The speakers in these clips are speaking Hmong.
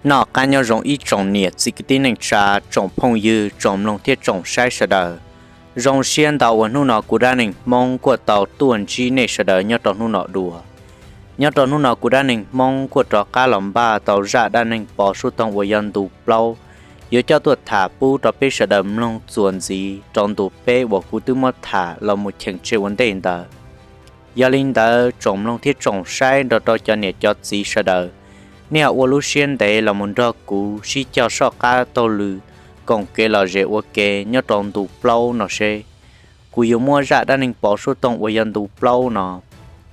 Noj qab nyob zoo ib tsoom niam txiv kwv tij neej tsa, tsoom phooj ywg, tsoom mloog thiab tsoom saib sawv daws. Zoo siab ntau uas hnub no kuv Dab Neeg Hmoob kuj tau tuaj ntsib nej sawv daws nyob rau hnub no dua. Nyob rau hnub no kuv Dab Neeg Hmoob kuj rov qab los npaj tau zaj dab neeg Pov Suab Toog uas yog ntu plaub, yuav coj tuaj tham pub rau peb sawv daws mloog txuas ntxiv rau ntu peb uas kuv twb muab tham los mus cheem tseg ua ntej ntawd. Yog li ntawd tsoom mloog thiab tsoom saib nrog rau cov niam cov txiv sawv daws, nej ho ua lub siab ntev los mus nrog kuv sib cog soj qab taug lw koom kev lom zem ua ke nyob rau ntu plaub no seb kuv yuav muab zaj dab neeg Pov Suab Toog uas yog ntu plaub no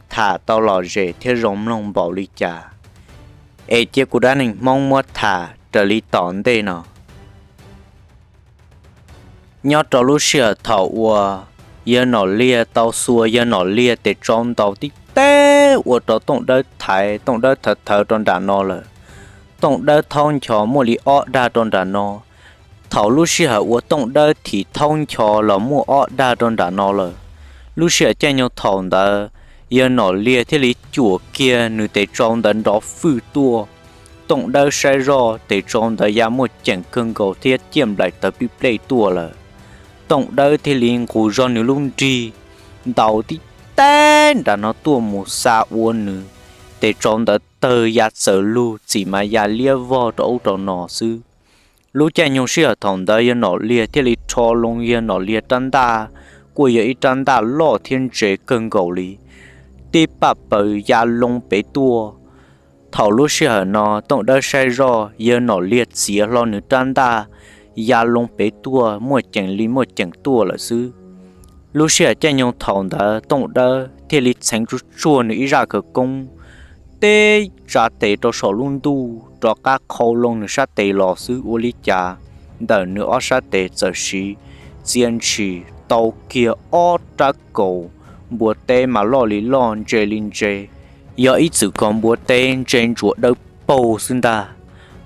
tham tau lom zem thiab zoo mloog npaum li cas. Es cia kuv Dab Neeg Hmoob muab tham raws li tom ntej no. Nyob rau lub sij hawm thaum uas yawg Nom Liag tau xuas yawg Nom Liag tes tsau ntaus tib teb ua rau Tooj Dawb thaiv, Tooj Dawb thawv thawv rau nram no lawm. Tooj Dawb thaub ncho muaj li ob dag rau nram no. Thaum lub sij hawm uas Tooj Dawb thim thaub ncho los muaj ob dag rau nram no lawm. Lub sij hawm caij nyoog thaum ntawd, yawg Nom Liag thiaj li cuam kiag nws tes tsau ntawd nrov fwj tuaj. Tooj Dawb saib zoj tes tsau ntawd ya muaj ceem kawg nkaus thiab ciaj nplaim tawv plij plej tuaj lawm. Tooj Dawb thiaj li nqus zog nws lub nrig ntaus tib teb nram no tuaj mus xa ua nws tes tsau ntawd tawg ya txawm lug txim mas ya liab vog rau ub rau no xwb. Lub caij nyoog sij hawm thaum ntawd yawg Nom Liag thiaj li rho loo yawg Nom Liag rab ntaj, kuj yog ib rab ntaj loj thiab ntse kawg nkaus li, tib paj paws ya loo pem tuaj. Thaum lub sij hawm no Tooj Dawb saib zoj yawg Nom Liag txiav hlo nws rab ntaj ya loo pem tuaj muaj ceem li muaj ceem tuaj lawm xwb. Lub sij hawm caij nyoog thaum ntawd Tooj Dawb thiaj li txheev tsuj tsuag nws ib zaj khawv koob, teb tsa tes rau saum lub ntuj rov qab qhau loo nws sab tes los xwb ua li cas ntawm nws ob sab tes txawm siv txia ntshis tau kiag ob rab kaus npua teb mas loj li loj ntse li ntse, yog ib txwm kaus npua teb ntse ntsuav dawb paug xwb ntag.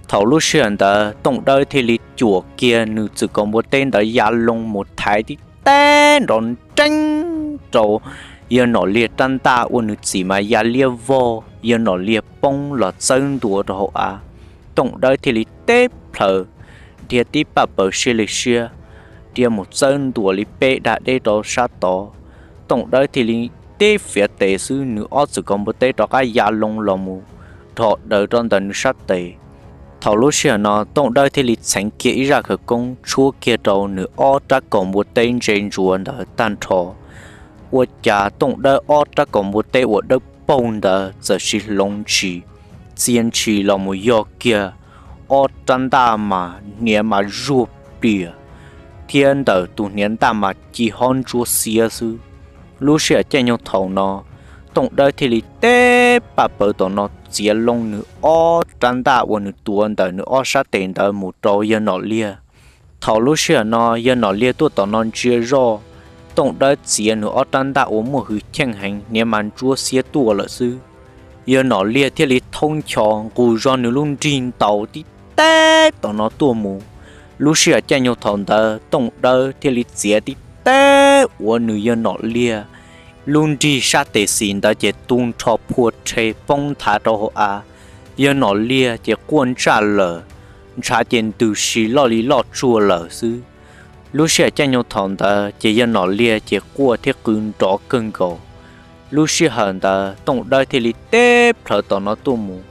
Thaum lub sij hawm ntawd Tooj Dawb thiaj li cuam kiag nws txwm kaus npua teb ntawd ya loo mus thaiv tib teb nrov nreeb rau yawg Nom Liag rab ntaj ua nws txim mas ya liab vog, yawg Nom Liag poob los txawb ntua rau hauv av. Tooj Dawb thiaj li teb plhaws, dhia tib paj paws siab li siab, dhia mus txawb ntua li peb dag deb rau sab tod. Tooj Dawb thiaj li teb fiav tes xwb nws ob txwm kaus npua teb rov qab ya loo los mus dhos daws rau ntawm nws sab tes. Thaum lub sij hawm no Tooj Dawb thiaj li txheev kiag ib zaj khawv koob tshuab kiag rau nws ob rab kaus npua teb ntse ntsuav ntawd tag nrho. Ua cas Tooj Dawb ob rab kaus npua teb uas dawb paug ntawd txawm siv hloov ntshis, txia ntshis los mus yog kiag ob rab ntaj mas hniav mas zuag plias, thiab ntawm tus hniav ntaj mas ci hob ntsuab xiab xwb. Lub sij hawm caij nyoog thaum no, Tooj Dawb thiaj li teb paj paws tom no txiav loo nws ob rab ntaj uas nws tuav ntawm nws ob sab tes ntawd mus rau yawg Nom Liag. Thaum lub sij hawm no yawg Nom Liag tuaj tom no ntsia zoj, Tooj Dawb txiav nws ob rab ntaj uas muaj hwj chim heev hniav mas ntsuab xiab tuaj lawm xwb. Yawg Nom Liag thiaj li thaub ncho nqus zog nws lub nrig ntaus tib teb tom no tuaj mus. Lub sij hawm caij nyoog thaum ntawd Tooj Dawb thiaj li txiav tib teb ua nws yawg Nom Liag lub nrig sab tes xis ntawd ces tu nrho phua rhe poob nthav rau hauv av. Yawg Nom Liag ces quaj ntsaj lawm, ntshav ces ntws si loj li loj tsuag lawm xwb. Lub sij hawm caij nyoog thaum ntawd ces yawg Nom Liag ces quaj thiab qw nrov kawg nkaus. Lub sij hawm ntawd Tooj Dawb thiaj li teb plhaws tom no tuaj mus,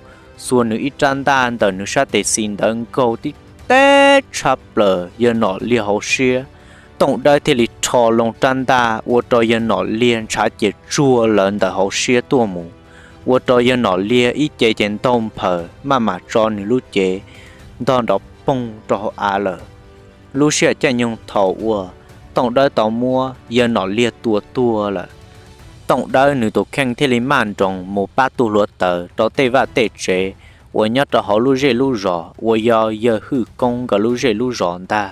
xuas nws ib rab ntaj ntawm nws sab tes xis ntawd nkaug tib teb tshab plaws yawg Nom Liag hauv siab. Tooj Dawb thiaj li rho loo rab ntaj ua rau yawg Nom Liag ntshav ces tsuag lawv ntawm hauv siab tuaj mus, ua rau yawg Nom Liag ib ce ces ntaug nphaws maj mam tso nws lub cev ntog nrov poog rau hauv av lawm. Lub sij hawm caij nyoog thaum uas Tooj Dawb tau muab yawg Nom Liag tua tuag lawm, Tooj Dawb nws tus kheej thiaj li maj nroos mus pab tus hluav taws rau tej vaj tej tsev uas nyob rau hauv lub zej lub zos uas yog yawg Hwj Koob nkawd lub zej lub zos ntag.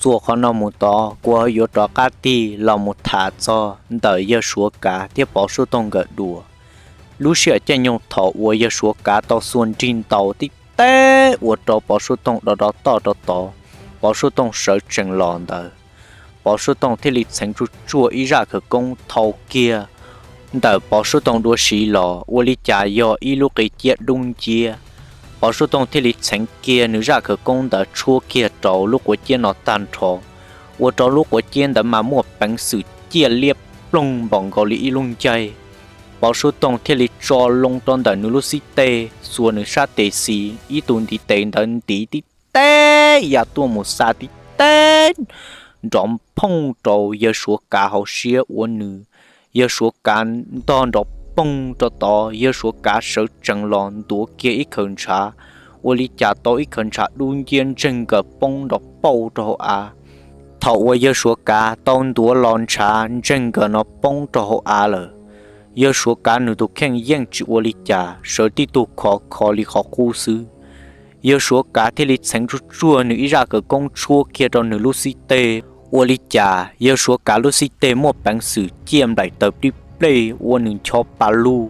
Txuas qhov no mus tod kuv ho yuav rov qab tig los mus tham txog ntawm yawg Suav Kav thiab Pov Suab Toog nkawd dua. Lub sij hawm caij nyoog thaum uas yawg Suav Kav tau xuas nrig ntaus tib teb ua rau Pov Suab Toog dov dov toj rau tod, Pov Suab Toog sawv tsees los ntawd, Pov Suab Toog thiaj li txheev tsuj tsuaj ib zaj khawv koob thau kiag ntawm Pov Suab Toog dua siv los ua li cas yog ib lub qe ciab dub nciab. Pov Suav Tooj thiaj li txheev kiag nws zaj khawv koob ntawd tshuab kiag rau lub quav ciab no tag nrho, ua rau lub quav ciab ntawd mas muaj peev xwm ciaj liab ploog npaum nkaus li ib lub ncaig. Pov Suav Tooj thiaj li tso loo rau ntawm nws lub xib teg xuas nws sab tes xis ib tug ntiv tes ntawd ntiv tib teb ya tuaj mus xa tib teb nrov phooj rau yawg Suav Kav hauv siab ua nws, yawg Suav Kav ntog nrov poog rau tod, yawg Suav Kav sawv tsees los ntuav kiag ib khaws ntshav, ua li cas tau ib khaws ntshav dub nciab ntseeg nkaws poob nrov pauj rau hauv av. Thaum uas yawg Suav Kav tau ntuav los ntshav ntseeg nkaws no poob rau hauv av lawm, yawg Suav Kav nws tus kheej yeej tsis ua li cas, sawv tib tug khov kho li qhov qub xwb. Yawg Suav Kav thiaj li txheev tsuj tsuag nws ib zaj khawv koob tshuab kiag rau nws lub xib teg, ua li cas yawg Suav Kav lub xib teg muaj peev xwm ciaj nplaim taws plij plej ua nws ncho pa lug.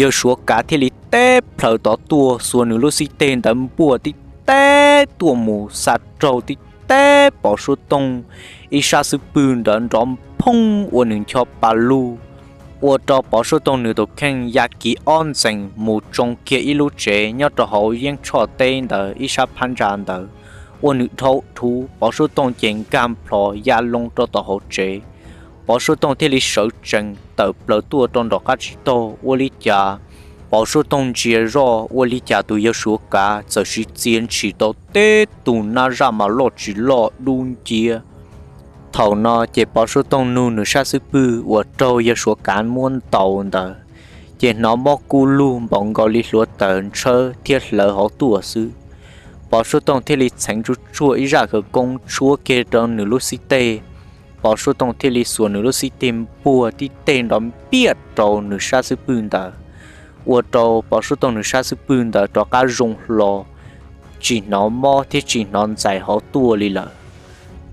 Yawg Suav Kav thiaj li teb plhaws tod tuaj xuas nws lub xib teg ntawd npuaj tib teb tuaj mus xa raug tib teb Pov Suav Tooj ib sab xub pwg ntawd nrov phooj ua nws ncho pa lug, ua rau Pov Suav Tooj nws tus kheej ya kiv ob ntxees mus tsoo kiag ib lub tsev nyob rau hauv yeeb tshoj teb ntawd ib sab phab ntsa ntawd, ua nws dhau thuv. Pov Suav Tooj ces nkag nplho ya loo rau tom hauv tsev. Pov Suav Tooj thiaj li sawv tsees tawm plaws tuaj rau nram qab tsib taug, ua li cas Pov Suav Tooj ntsia zoj ua li cas tus yawg Suav Kav txawm siv txia ntshis tau teb tus nab zaj mas loj tsis loj dub nciab. Thaum no ces Pov Suav Tooj nug nws sab xub pwg uas raug yawg Suav Kav muab ntaus ntawd, ces hnov mob kub lug npaum nkaus li hluav taws ntshawb thiab hlawv hauv tuaj xwb. Pov Suav Tooj thiaj li txheev tsuj tsuag ib zaj khawv koob tshuab kiag rau nws lub xib teg. Pov Suav Tooj thiaj li xuas nws lub xib teg npuaj tib teg nrov npiaj rau nws sab xub pwg ntawd, ua rau Pov Suav Tooj nws sab xub pwg ntawd rov qab zoo hlo, tsis hnov mob thiab tsis hnov ntxais hauv tuaj li lawm.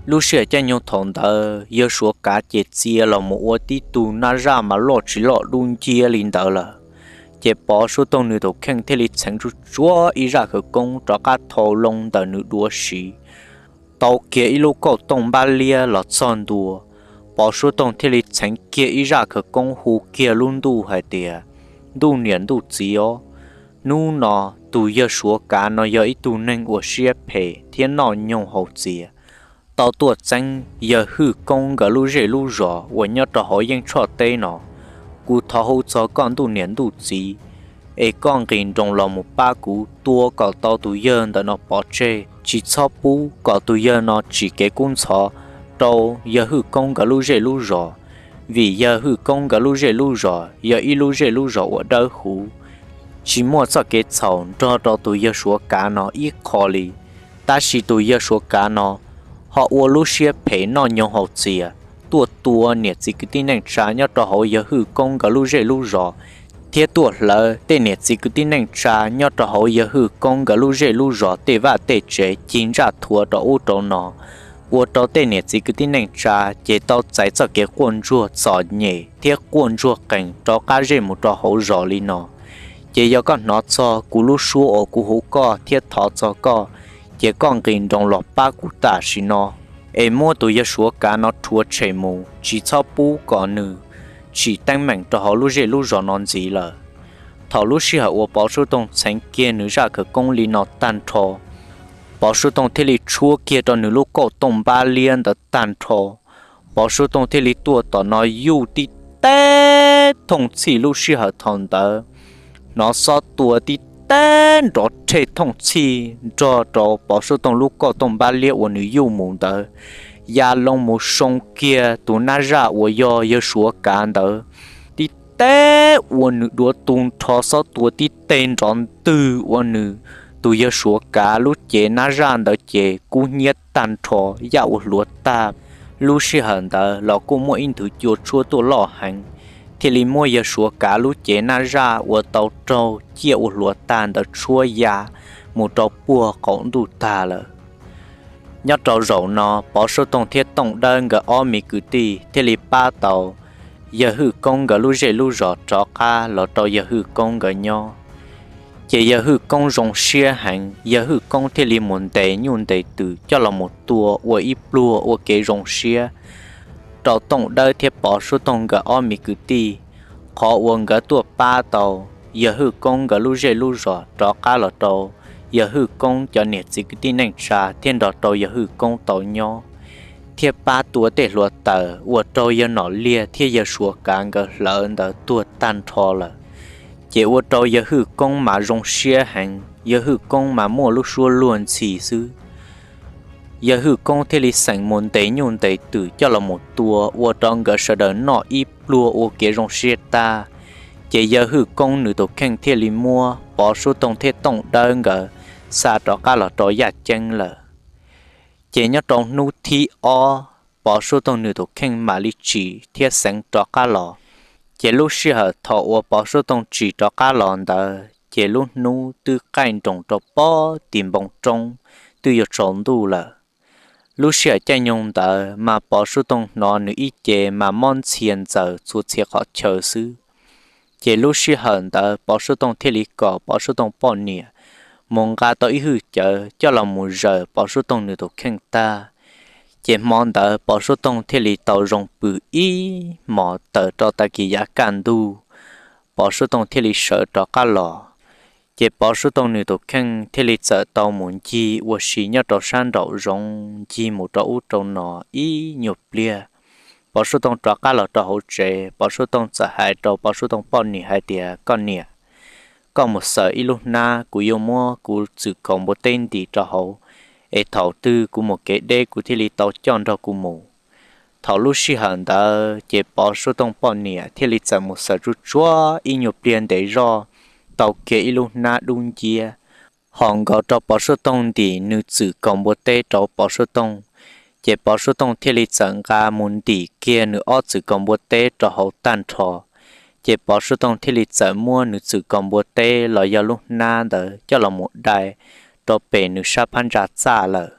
Lub sij hawm caij nyoog thaum ntawd yawg Suav Kav ces txia los mus ua tib tug nab zaj mas loj tsis loj dub nciab li ntawd lawm. Ces Pov Suav Tooj nws tus kheej thiaj li txheev tsuj tsuag ib zaj khawv koob rov qab thau loo ntawm nws duav siv, tau kiag ib lub kauj tooj npab liab los txog ntua. Pov Suav Tooj thiaj li txheev kiag ib zaj khawv koob hu kiag lub ntuj hais tias, ntuj niam ntuj txiv os, hnub no tus yawg Suav Kav no yog ib tug neeg uas siab phem thiab noj nyoog haus txias, tau tuaj txeeb yawg Hwj Koob nkawd lub zej lub zos uas nyob rau hauv yeeb tshoj teb no. Kuv thov hu txog koj ntuj niam ntuj txiv, es koj nqis nroos los mus pab kuv tua kom tau tus yawg ntawm no pov tseg, tsis txhob pub kom tus yawg no tsim kev kub ntxhov rau yawg Hwj Koob nkawd lub zej lub zos, vim yawg Hwj Koob nkawd lub zej lub zos yog ib lub zej lub zos uas dawb huv, tsis muaj txoj kev txhaum nrog rau tus yawg Suav Kav no ib qho li. Tab sis tus yawg Suav Kav no ho ua lub siab phem noj nyoog haus txias, tuaj tua niam txiv kwv tij neej tsa nyob rau hauv yawg Hwj Koob nkawd lub zej lub zos, thiab tuaj hlawv tej niam txiv kwv tij neej tsa nyob rau hauv yawg Hwj Koob nkawd lub zej lub zos tej vaj tej tsev ci ntsaj thuav rau ub rau no, ua rau tej niam txiv kwv tij neej tsa ces tau txais txoj kev quaj ntsuag txom nyem thiab quaj ntsuag qees rov qab zej mus rau hauv zos li no. Ces yog koj hnov txog kuv lub suab uas kuv hu koj thiab thov txog koj, ces koj nqis nroos los pab kuv tam sim no, es muab tus yawg Suav Kav no rhuav tshem mus, tsis txhob pub kom nws tsim teeb meem rau hauv lub zej lub zos no ntxiv lawm. Thaum lub sij hawm uas Pov Suav Tooj txheev kiag nws zaj khawv koob li no tag nrho, Pov Suav Tooj thiaj li tshuab kiag rau nws lub kauj tooj npab liab ntawd tag nrho. Pov Suav Tooj thiaj li tuaj tom no yuj tib teb thooj txhij lub sij hawm thaum ntawd, hnov xob tua tib teb nrov rhej thooj txhij nrog rau Pov Suav Tooj lub kauj tooj npab liab uas nws yuj mus ntawd ya loo mus soo kiag tus nab zaj uas yog yawg Suav Kav ntawd tib teb ua nws duav tu nrho xob tua tib teg nrov ntwg ua nws tus yawg Suav Kav lub cev nab zaj ntawd ces kub hnyiab tag nrho yaj ua hluav tag. Lub sij hawm ntawd los kuj muaj ib nthwv cua tshuab tuaj loj heev, thiaj li muab yawg Suav Kav lub cev nab zaj uas tau raug ciaj ua hluav tag ntawd tshuab ya mus rau puag qaum ntuj tag lawm. Nyob rau zaum no Pov Suav Tooj thiab Tooj Dawb nkawd ob me kwv tij thiaj li pab tau yawg Hwj Koob nkawd lub zej lub zos rov qab los rau yawg Hwj Koob nkawd nyob. Ces yawg Hwj Koob zoo siab heev, yawg Hwj Koob thiaj li mus ntes nyuj ntes twm coj los mus tua ua ib pluag ua kev zoo siab rau Tooj Dawb thiab Pov Suav Tooj nkawd ob me kwv tij, qhov uas nkawd tuaj pab tau yawg Hwj Koob nkawd lub zej lub zos rov qab los rau yawg Hwj Koob cov niam txiv kwv tij neej tsa thiab nrog rau yawg Hwj Koob tau nyob, thiab pab tua tej hluav taws uas raug yawg Nom Liag thiab yawg Suav Kav nkawd hlawv ntawd tuag tag nrho lawm. Ces ua rau yawg Hwj Koob mas zoo siab heev, yawg Hwj Koob mas muaj lub suab luag ntxhi xwb. Yawg Hwj Koob thiaj li xeem mus ntes nyuj ntes twm coj los mus tua ua rau nkawd sawv daws noj ib pluag ua kev zoo siab tag. Ces yawg Hwj Koob nws tus kheej thiaj li muab Pov Suab Toog thiab Tooj Dawb nkawd xa rov qab los rau yaj ceeb lawm. Ces nyob rau hnub thib ob, Pov Suab Toog nws tus kheej mam li tsim thiab xeev rov qab los. Ces lub sij hawm thaum uas Pov Suab Toog tsim rov qab los ntawd ces lub hnub twb qaij nroos rau pob tim npoo roob, twb yuav tsaus ntuj lawm. Lub sij hawm caij nyoog ntawd mas Pov Suab Toog hnov nws ib ce mas mob ntxhias ntxaws txhua txhia qhov chaw xwb. Ces lub sij hawm ntawd Pov Suab Toog thiaj li kom Pov Suab Toog poj niam mus nqa tau ib hwj cawv coj los mus zawm Pov Suab Toog nws tus kheej tag. Ces hmo ntawd Pov Suab Toog thiaj li tau zoo pw ib hmos tawm rau tag kis yav kaj ntug, Pov Suab Toog thiaj li sawv rov qab los. Ces Pov Suab Toog nws tus kheej thiaj li txawm tau mus ncig ua si nyob rau sab nraum zoov ncig mus rau ub rau no ib nyuag pliag. Pov Suab Toog rov qab los rau hauv tsev, Pov Suab Toog txawm hais rau Pov Suab Toog poj niam hais tias, Koj niam, koj mus xaws ib lub hnab, kuv yuav muab kuv txwm kaus npua teb ntim rau hauv, es thaum twg kuv mus kev deb kuv thiaj li tau coj nrog kuv mus. Thaum lub sij hawm ntawd ces Pov Suab Toog poj niam thiaj li txawm mus xaws tsuj tsuav ib nyuag pliag ntev zoj, tau kiag ib lub hnab dub nciab, ho nkaus rau Pov Suab Toog ntim nws txwm kaus npua teb rau Pov Suab Toog. Ces Pov Suab Toog thiaj li txawm nqa mus ntim kiag nws ob txwm kaus npua teb rau hauv tag nrho. Ces Pov Suab Toog thiaj li txawm muab nws txwm kaus npua teb los yog lub hnab ntawd coj los mus dai rau pem nws sab phab ntsa txaj lawm.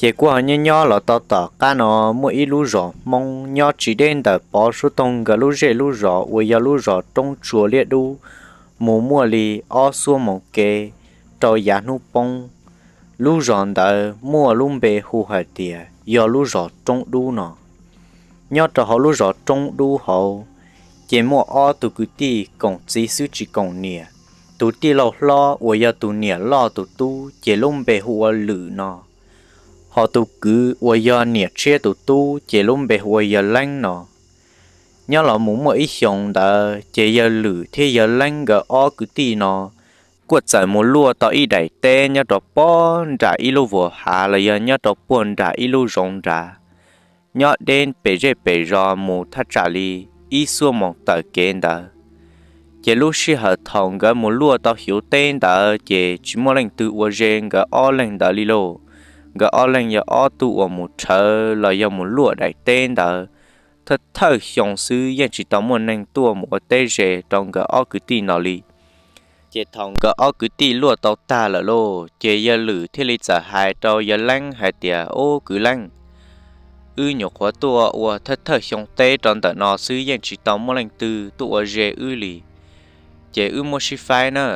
Ces kuj ho nyob nyob los tau tom qab no, muaj ib lub zos Hmoob nyob tsis deb ntawm Pov Suab Toog nkawd lub zej lub zos uas yog lub zos Roob Tsua Liab Dub, mus muaj li ob xuab moos kev rau yav hnub poob. Lub zos ntawd muaj lub npe hu hais tias yog lub zos Roob Dub no. Nyob rau hauv lub zos Roob Dub hauv, ces muaj ob tug kwv tij koom txiv xwb tsis koom niam. Tus tij laug hlob uas yog tus niam loj tus tub ces lub npe hu ua Lwm no, ho tus kwv uas yog niam tshiab tus tub ces lub npe hu ua yawg Leeb no. Nyob los mus muaj ib xyoos ntawd ces yawg Lwm thiab yawg Leeb nkawd ob kwv tij no kuj txawm mus luaj tau ib daim teb nyob rau puag nram ib lub vuas hav los yog nyob rau puag nram ib lub zoov nrad, nyob deb pem zej pem zos mus thaj tsam li ib xuab moos tawm kev ntawd. Ces lub sij hawm thaum nkawd mus luaj tau xyuv teb ntawd ces tsis muaj leej twg ua ze nkawd ob leeg ntawd li lauj. Nkawd ob leeg yog ob tug uas mus rhawv los yog mus luaj daim teb ntawd thawj thawj xyoo xwb, yeej tsis tau muaj neeg tuaj mus ua teb ze rau nkawd ob kwv tij no li. Ces thaum nkawd ob kwv tij luaj tau tag lawm lauj, ces yawg Lwm thiaj li txawm hais rau yawg Leeb hais tias, Ub kwv Leeb, wb nyuam qhuav tuaj ua thawj thawj xyoo teb rau ntawm no xwb yeej tsis tau muaj leej twg tuaj ua ze wb li. Ces wb muab sib faib na,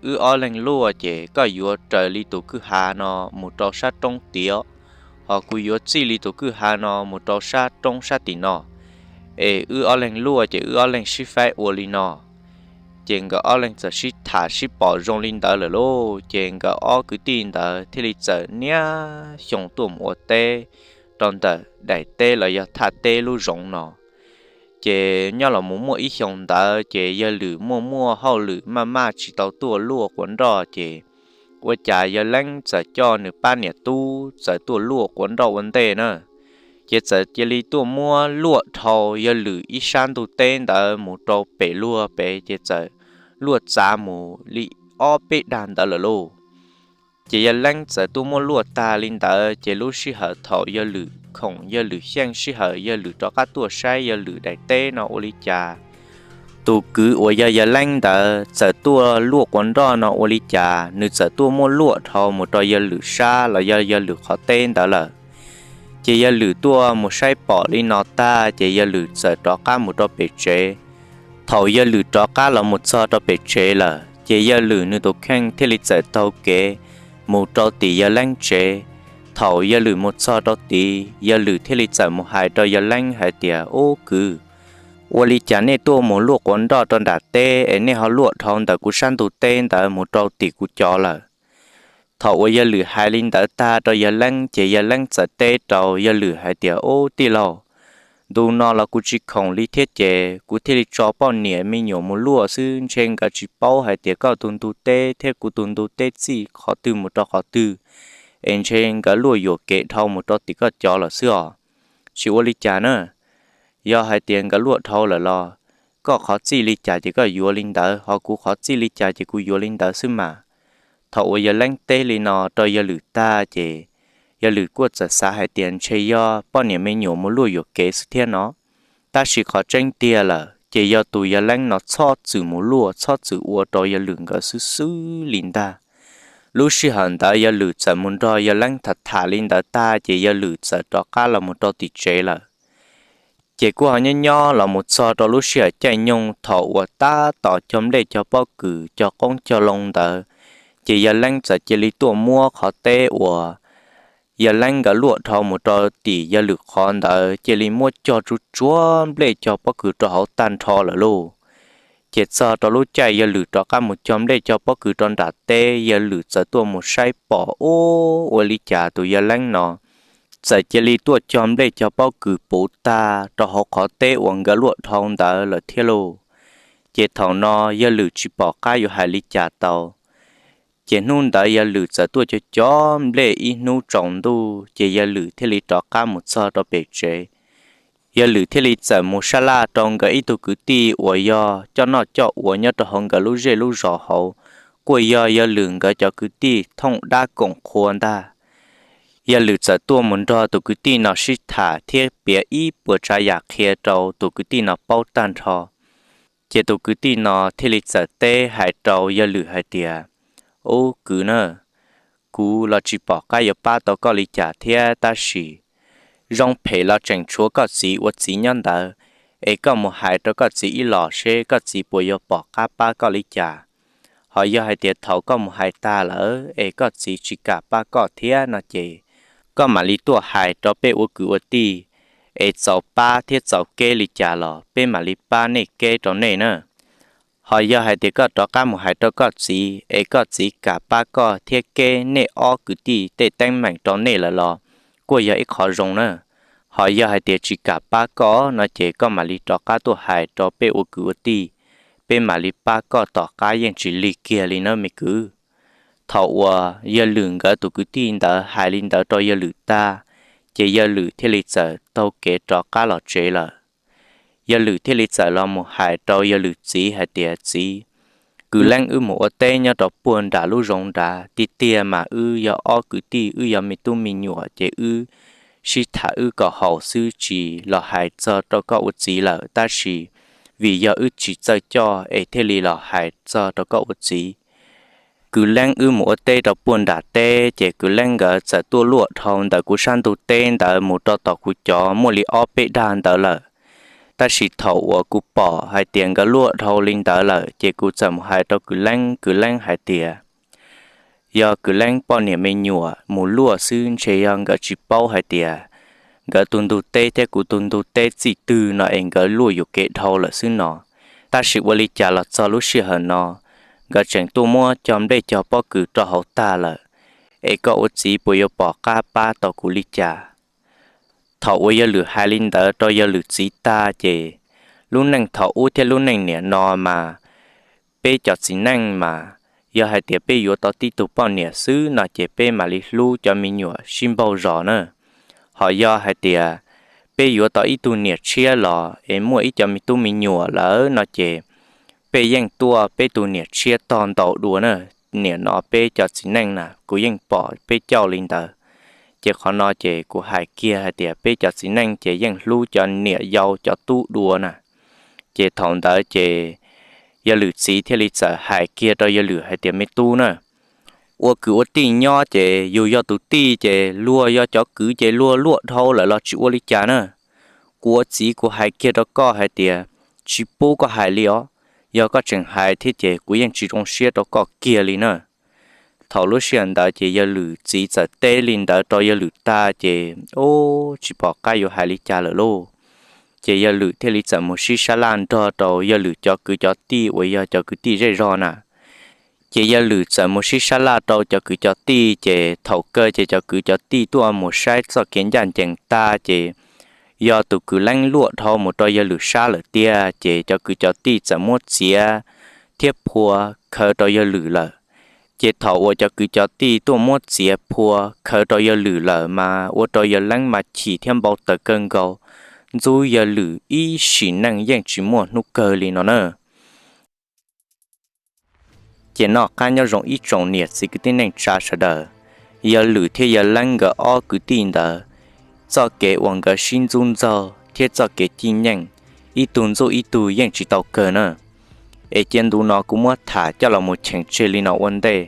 wb ob leeg luaj ces koj yuav raws li tus kwj ha no mus rau sab roob tiav, ho kuv yuav txij li tus kwj ha no mus rau sab roob sab tim no, es wb ob leeg luaj ces wb ob leeg sib faib ua li no. Ces nkawd ob leeg txawm sib tham sib pom zoo li ntawd lawm lauj, ces nkawd ob kwv tij ntawd thiaj li txawm niaj xyoo tuaj mus ua teb rau ntawm daim teb los yog thaj teb lub zoov no. Ces nyob los mus muaj ib xyoo ntawd ces yawg Lwm muaj muaj hauj lwm maj maj tsis tau tuaj luaj quav nroj, ces ua cas yawg Leeb txawm coj nws pab niam tub txawm tuaj luaj quav nroj ua ntej na. Ces txawm cia li tuaj muab luaj dhau yawg Lwm ib sab ntug teb ntawd mus rau pem luag pem, ces txawm luaj txav mus li ob peb dag ntawd lawm lauj. Ces yawg Leeb txawm tuaj muab luaj tag li ntawd, ces lub sij hawm thaum yawg Lwm khoom yawg Lwm xyeej sij hawm yawg Lwm rov qab tuaj saib yawg Lwm daim teb no ua li cas. Tus kwv uas yog yawg Leeb ntawd txawm tuaj luaj quav nroj no ua li cas, nws txawm tuaj muab luaj dhau mus rau yawg Lwm sab los yog yawg Lwm qhov teb ntawd lawm. Ces yawg Lwm tuaj mus saib pom li no tag, ces yawg Lwm txawm rov qab mus rau pem tsev. Thaum yawg Lwm rov qab los mus txog rau pem tsev lawm, ces yawg Lwm nws tus kheej thiaj li txawm taug kev mus rau tim yawg Leeb tsev. Thaum yawg Lwm mus txog rau tid, yawg Lwm thiaj li txawm mus hais rau yawg Leeb hais tias, Ub kwv, ua li cas nej tuaj mus luaj quav nroj rau nram teb es nej ho luaj dhau ntawm kuv sab ntug teb ntawd mus rau tim kuv cov lawm? Thaum uas yawg Lwm hais li ntawd tag rau yawg Leeb ces yawg Leeb txawm teb rau yawg Lwm hais tias, Ub tij laug, ntu no los kuv tsis khoom li thiab ces kuv thiaj li tso poj niam me nyuam mus luaj xwb, ntshe nkawd tsis paub hais tias koj tus ntug teb thiab kuv tus ntug teb txij qhov twg mus rau qhov twg, es ntshe nkawd luaj yuam kev dhau mus rau tim koj cov lawm xwb os. Tsis ua li cas na, yog hais tias nkawd luaj dhau lawm los koj qhov txij li cas ces koj yuav li ntawd, ho kuv qhov txij li cas ces kuv yuav li ntawd xwb mas. Thaum uas yawg Leeb teb li no rau yawg Lwm tag ces yawg Lwm kuj txawm xav hais tias ntshe yog poj niam me nyuam mus luaj yuam kev xwb thiab no. Tab sis qhov tseeb tiag lawm ces yog tus yawg Leeb no txhob txwm mus luaj, txhob txwm ua rau yawg Lwm nkawd xwb xwb li ntag. Lub sij hawm ntawd yawg Lwm txawm mus nrog yawg Leeb tham tham li ntawd tag ces yawg Lwm txawm rov qab los mus rau tim tsev lawm. Ces kuj ho nyob nyob los mus txog rau lub sij hawm caij nyoog thaum uas tab tom cog nplej cog pob kws cog qoob cog loo ntawd, ces yawg Leeb txawm cia li tuaj muab qhov teb uas yawg Leeb nkawd luaj dhau mus rau tim yawg Lwm qhov ntawd cia li muab cog tsuag tsuag nplej cog pob kws rau hauv tag nrho lawm lauj. Ces txog rau lub caij yawg Lwm rov qab mus cog nplej cog pob kws rau nram teb, yawg Lwm txawm tuaj mus saib pom ub ua li cas tus yawg Leeb no txawm cia li tuaj cog nplej cog pob kws puv tag rau hauv qhov teb uas nkawd luaj dhau ntawd lawm thiab lauj. Ces thaum no yawg Lwm tsis pom qab yuav hais li cas tau. Ces hnub ntawd yawg Lwm txawm tuaj cog cov nplej ib hnub tsaus ntuj ces yawg Lwm thiaj li rov qab mus txog rau pem tsev. Yawg Lwm thiaj li txawm mus sab laj rau nkawd ib tug kwv tij uas yog coj noj coj ua nyob rau hauv nkawd lub zej lub zos hauv, kuj yog yawg Lwm nkawd cov kwv tij thooj dab koom qhua ntag. Yawg Lwm txawm tuaj mus nrog tus kwv tij no sib tham thiab piav ib puas tsav yam qhia rau tus kwv tij no paub tag nrho. Ces tus kwv tij no thiaj li txawm teb hais rau yawg Lwm hais tias, Ub kwv na, kuv los tsis pom qab yuav pab tau koj li cas thiab tab sis zoo phem los tseem tshuav koj txiv ua txiv nyob ntawd, es koj mus hais rau koj txiv ib los seb koj txiv puas yuav pom qab pab koj li cas. Ho yog hais tias thaum koj mus hais tag lawm es koj txiv tsis kam pab koj thiab no ces koj mam li tuaj hais rau peb ua kwv ua tij, es txaus pab thiab txaus keb li cas los peb mam li pab nej keb rau nej na. Ho yog hais tias koj rov qab mus hais rau koj txiv es koj txiv kam pab koj thiab keb nej ob kwv tij tej teeb meem rau nej lawm los kuj yog ib qho zoo na. Ho yog hais tias tsis kam pab koj no ces koj mam li rov qab tuaj hais rau peb ua kwv ua tij, peb mam li pab koj tom qab yeej tsis lig kiag li na me kwv. Thaum uas yawg Lwm nkawd tus kwv tij ntawd hais li ntawd rau yawg Lwm tag, ces yawg Lwm thiaj li txawm taug kev rov qab los tsev lawm. Yawg Lwm thiaj li txawm los mus hais rau yawg Lwm txiv hais tias, Txiv, kwv Leeb wb mus ua teb nyob rau puag nram lub zoov nrad, tiag tiag mas wb yog ob kwv tij, wb yog me tub me nyuam ces wb sib tham wb kom haum xwb, tsis los hais txog rau koj ua txiv lawm, tab sis vim yog wb tsis txawj coj es thiaj li los hais txog rau koj ua txiv. Kwv Leeb wb mus ua teb rau puag nram teb ces kwv Leeb nkawd txawm tuaj luaj dhau ntawm kuv sab ntug teb ntawd mus rau tom kuv cov muaj li ob peb dag ntawd lawm. Tab sis thaum uas kuv pom hais tias nkawd luaj dhau li ntawd lawm ces kuv txawm mus hais rau kwv Leeb, kwv Leeb hais tias yog kwv Leeb poj niam me nyuam mus luaj xwb, ntshe yog nkawd tsis paub hais tias nkawd tus ntug teb thiab kuv tus ntug teb txij twg no es nkawd luaj yuam kev dhau lawm xwb no. Tab sis ua li cas los txog lub sij hawm no nkawd tseem tuaj muab cog nplej cog pob kws rau hauv tag lawm, es koj ua txiv puas yuav pom qab pab tau kuv li cas? Thaum uas yawg Lwm hais li ntawd rau yawg Lwm txiv tag ces lub neej thaum ub thiab lub neej niam no mas peb cov txiv neej mas yog hais tias peb yuav tau tib tug poj niam xwb no ces peb mam li hlub cov me nyuam sib npaug zos na. Ho yog hais tias peb yuav tau ib tug niam tshiab los es muaj ib cov me tub me nyuam lawm no ces peb yeej tuaj peb tus niam tshiab tog ntaus dua na. Niam no peb cov txiv neej na kuv yeej pom peb cauj li ntawd. Ces qhov no ces kuv hais kiag hais tias peb cov txiv neej ces yeej hlub cov niam yau cov tub dua na. Ces thaum ntawd ces yawg Lwm txiv thiaj li txawm hais kiag rau yawg Lwm hais tias, Me tub na, ua kwv ua tij nyob ces yus yog tus tij ces luag yog cov kwv ces luag luaj dhau lawm los tsis ua li cas na. Kuv ua txiv kuv hais kiag rau koj hais tias tsis pub koj hais li os. Yog koj tseem hais thiab ces kuv yeej tsis zoo siab rau koj kiag li na. Thaum lub sij hawm ntawd ces yawg Lwm txiv txawm teb li ntawd rau yawg Lwm tag ces ub tsis pom qab yuav hais li cas lawm lauj. Ces yawg Lwm thiaj li txawm mus sib sab laj nrog rau yawg Lwm cov kwv cov tij uas yog cov kwv tij zej zog na. Ces yawg Lwm txawm mus sib sab laj rau cov kwv cov tij ces thaum kawg ces cov kwv cov tij tuaj mus saib txoj kev ncaj ncees tag ces yog tus kwv Leeb luaj dhau mus rau yawg Lwm sab lawm tiag ces cov kwv cov tij txawm muab txiav thiab phua khaws rau yawg Lwm lawm. Ces thaum uas cov kwv cov tij tuaj muab txiav phua khaws rau yawg Lwm lawm mas ua rau yawg Leeb mas chim thiab npau taws kawg nkaus, ntxub yawg Lwm ib sim neej yeej tsis muaj hnub kawg li no na. Ces noj qab nyob zoo ib tsoom niam txiv kwv tij neej tsa sawv daws, yawg Lwm thiab yawg Leeb nkawd ob kwv tij ntawd txoj kev uas nkawd sib ntxub ntxaug thiab txoj kev cim nyeej ib tug ntxub ib tug yeej tsis tau kawg na. Es cia ntu no kuv muab tham coj los mus cheem tseg li no ua ntej,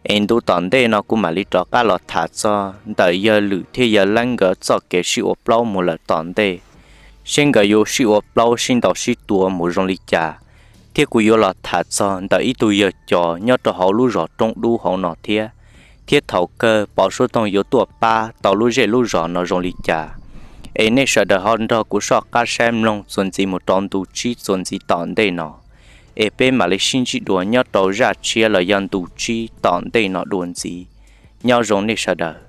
es ntu tom ntej no kuv mam li rov qab los tham txog ntawm yawg Lwm thiab yawg Leeb nkawd txoj kev sib ua plaub mus lawm tom ntej, seb nkawd yuav sib ua plaub sib ntaus sib tua mus zoo li cas, thiab kuv yuav los tham txog ntawm ib tug yawg cov nyob rau hauv lub zos Roob Dub hauv no thiab, thiab thaum kawg Pov Suav Toog yuav tuaj pab tau lub zej lub zos no zoo li cas. Es nej sawv daws ho nrog kuv soj qab saib mloog txuas ntxiv mus rau ntu tsib txuas ntxiv tom ntej no, es peb mam li sib ntsib dua nyob rau zaj tshiab los yog ntu tsib tom ntej no dua ntxiv. Nyob zoo nej sawv daws.